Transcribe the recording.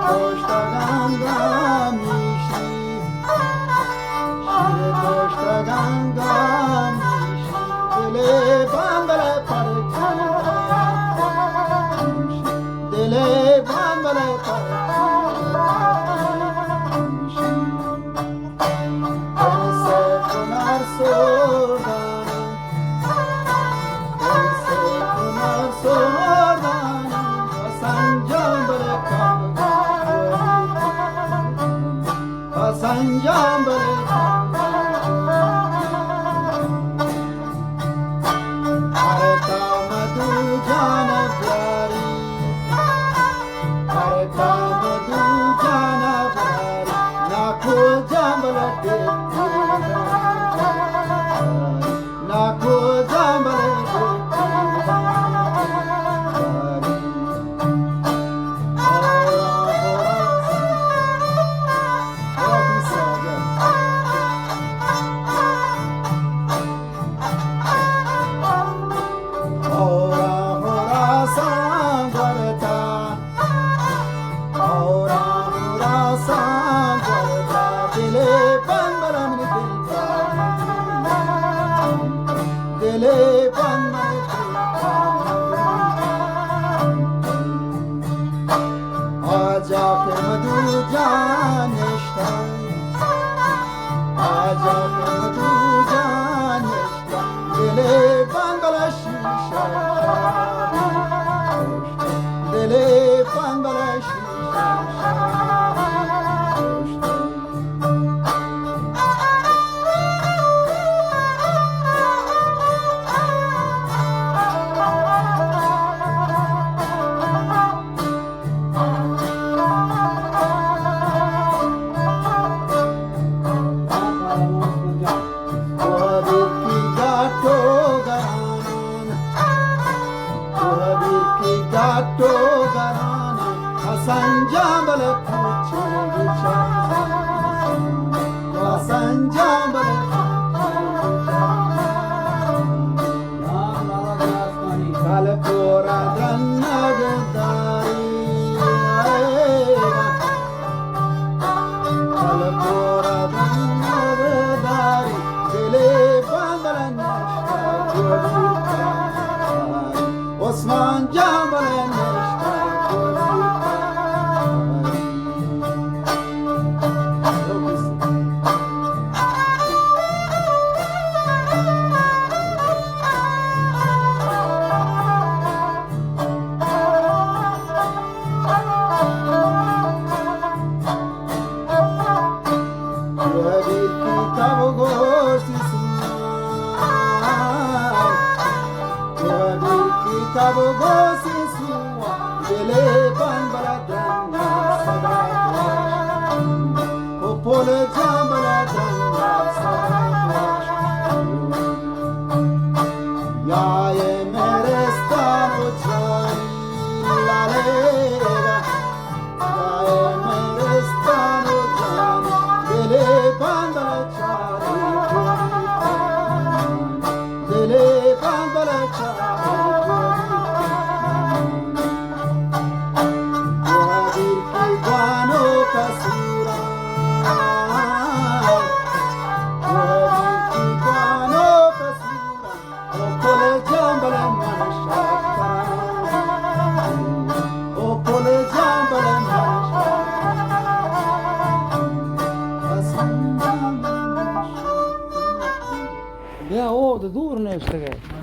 کشتگاں گامیشی، شیر کشتگاں گامیشی، دلے بانگلے پرچا، دلے بانگلے پرچا، دل سے کنار سوردان۔ دلے بند من دل، آجا کہ مدو جان نشتن، آجا کہ مدو جان نشتن، دلے بند بلا شیشہ، دلے بند بلا شیشہ۔ حسن جان بلے کوچے بچار، حسن جان بلے کوچے بچار۔ کل پورا درنگ داری، کل پورا درنگ داری، دلے بندل نشتا جوڑی داری، عثمان جان بلے نشتا جوڑی داری۔ دلے بان بلا درنگا صدا واش، او پل جان بلا درنگا صدا واش۔ یا اے مہرستان و جانی لالیگا، یا اے مہرستان و جانی، دلے بان بلا چاری، دلے بان بلا چاری۔ بیا، او تو دور نشتگ ئے۔